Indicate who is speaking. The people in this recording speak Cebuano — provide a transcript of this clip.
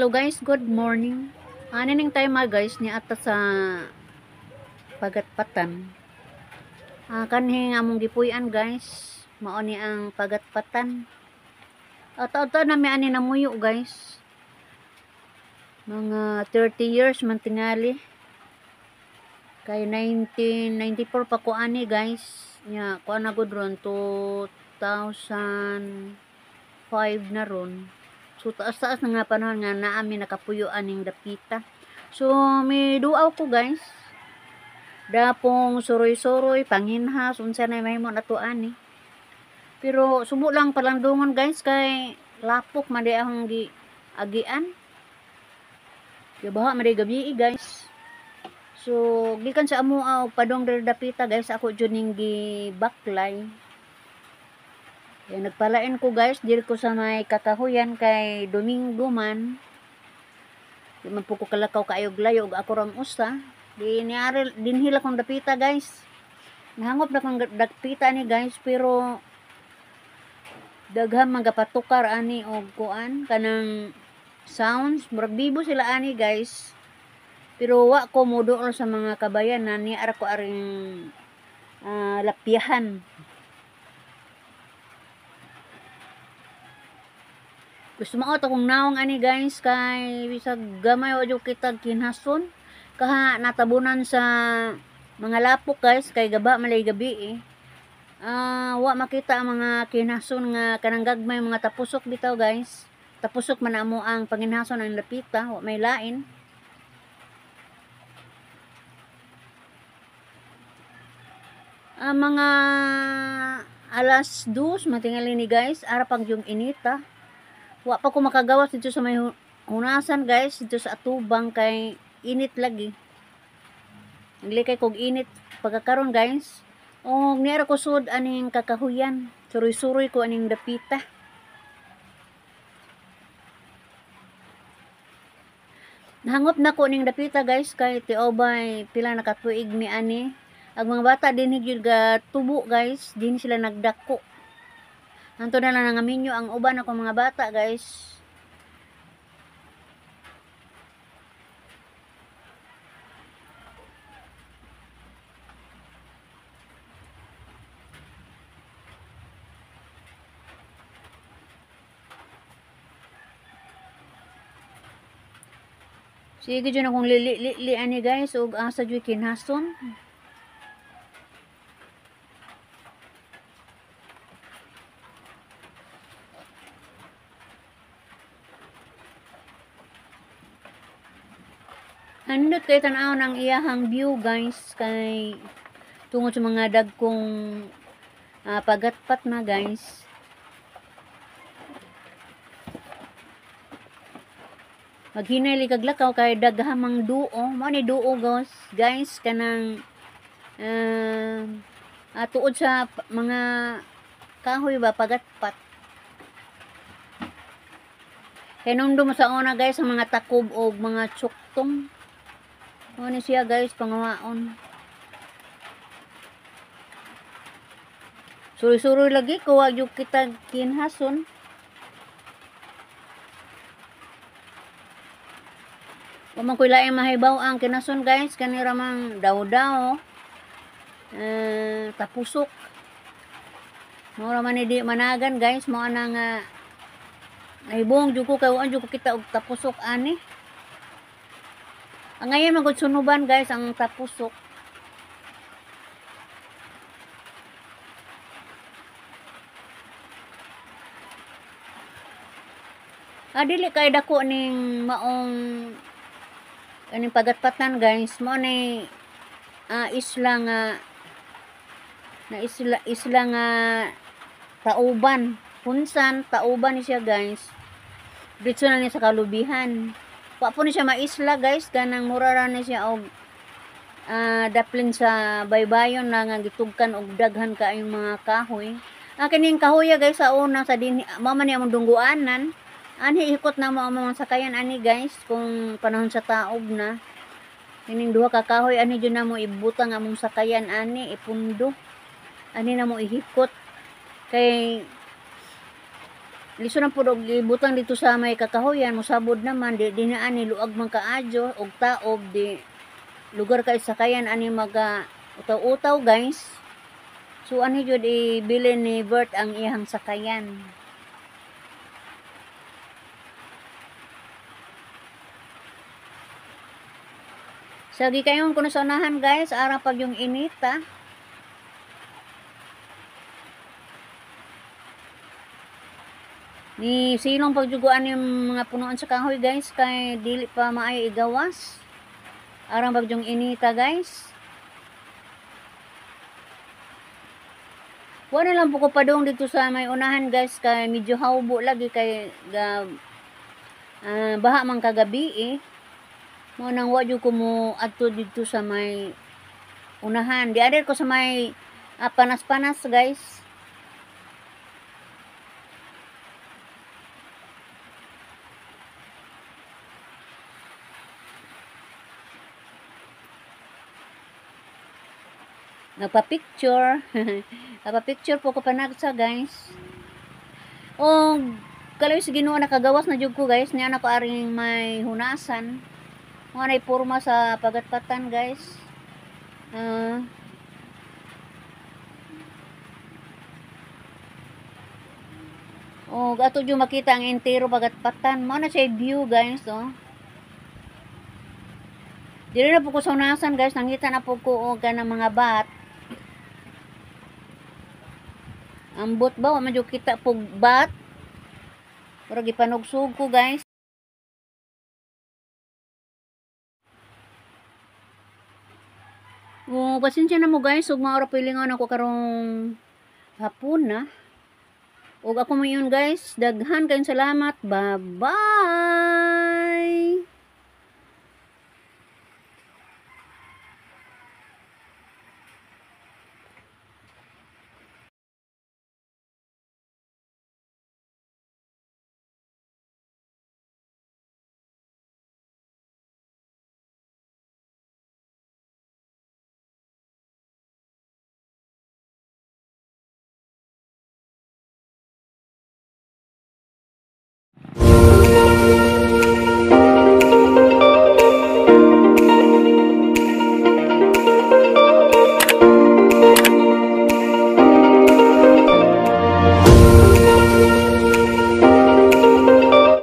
Speaker 1: Hello guys, good morning. Ano ning time guys ni ata sa pagatpatan. Kanhi nga among gipuy-an guys, mao ni ang pagatpatan. Ato na mi ani namuyo guys. Mga 30 years man tingali. Kay 1994 pa ko ani guys. Nya kuan na gud ron 2005 na ron. So taas-taas na nga panahon nga naami nakapuyo aning dapita. So may duaw ko guys. Dapong suroy-suroy, panginhas, unsa na mahimo nato ani. Pero subo lang palandungon guys kay lapok man di akong gi agian. Gabaha man di gabi guys. So gikan sa amo og padong diri dapita guys, ako jud ning gibaklay. Kaya nagpalain ko guys, diri ko sa may kakahuyan kay Domingo man. Di man po ko kalakaw kaayog layo og ako rang usa. Di niari dinhila kong dapita guys. Nahangop na kong dapita ni guys, pero daghan man gapatukar ani og kuan kanang sounds, murag bibo sila ani guys. Pero wa ko moduol sa mga kabayanan ni ara ko aring lapyahan. Gusto mo akong naong ani guys kay bisag gamay wa jud kita kinhason kaha natabunan sa mga lapok guys kay gaba malay gabi eh. Wa makita ang mga kinhason nga kanang gagmay mga tapusok bitaw guys. Tapusok man amo ang panginhason ang dapita, wa may lain. Mga 2:00 matingali ni guys, ara pang yung inita. Wa pa ko makagawas dito sa may hunasan guys, dito sa atubang kay init lagi. Naglikay kog init pagkakaron guys. Og niara ko sud aning kakahuyan, suroy-suroy ko aning dapita. Nahangop na ko aning dapita guys kay tiobay pila na ka tuig mi ani. Ang mga bata dinhi gyud ga tubo guys, dinhi sila nagdako. Anto na lang nga minyo ang uban akong mga bata guys. Sige dyan akong lili-li ani guys ug asa jud kinhason. Anindot kay tan-aw ng iyahang view guys kay tungod sa mga dagkong pagatpat na guys. Maghinay likag lakaw kay daghamang duo, mao ni duo guys kanang tuod sa mga kahoy ba pagatpat. Kay nundum sa una guys ang mga takob og mga tsuktong. Mao ni siya guys pangawaon. Suroy-suroy lagi ko wa jud kita kinhason. Wa man koy laing mahibaw ang kinason guys, kanira mang daw-daw, tapusok. Mao ra man ni di managan guys, mao na nga nahibong jud ko kay wa jud ko kita og tapusok ani. Ang ngayon magud sunuban guys ang tapusok. Dili kay dako ning maong aning pagatpatan guys, mao ni isla nga na isla nga tauban. Punsan tauban ni siya guys. Dito na ni sa kalubihan. Wa po ni siya maisla guys, kanang mura ra ni siya og daplin sa baybayon na nga gitugkan og daghan kaayong mga kahoy. Kining kahoya guys sa una sa dinhi mao man ni among dungguanan. Anhi ikot na mo ang mga sakayan ani guys kung panahon sa taob na. Kining duha ka kahoy ani jud namo ibutang among sakayan ani ipundo. Ani namo ihikot kay Liso na pud og ibutang dito sa may kakahuyan, mosabod naman di na ani luag man kaadyo og taob di lugar kay sakayan ani maga utaw-utaw guys. So ani jud ibilin ni Bert ang iyang sakayan. So gikayon ko na sa unahan guys, ara pag yung inita. Ni silong pagjuguan yung mga punuan sa kahoy guys kay dili pa maayo igawas. Arang bagyong inita guys. Wala lang po ko padung dito sa may unahan guys kay medyo hawbo lagi kay baha man kagabi eh. Mo nang wa jud ko mo adto dito sa may unahan. Di adto ko sa may panas-panas guys. Nagpa-picture. Nagpa-picture po ko panagsa guys. O kaloy sa Ginoo nakagawas na jud ko guys. Niya na ko aring may hunasan. Mga nay porma sa pagatpatan guys. O ato jud makita ang entero pagatpatan. Mao na siya view guys, oh. Dili na po ko sa hunasan guys, nangita na po ko og kanang mga bat. Ambot ba wa man jud kita pog bat. Pero gipanugsug ko guys. Oh, pasensya na mo guys, ug maura pilingon ako karong hapon na. Ug ako mo yun guys, daghan kayong salamat. Bye-bye.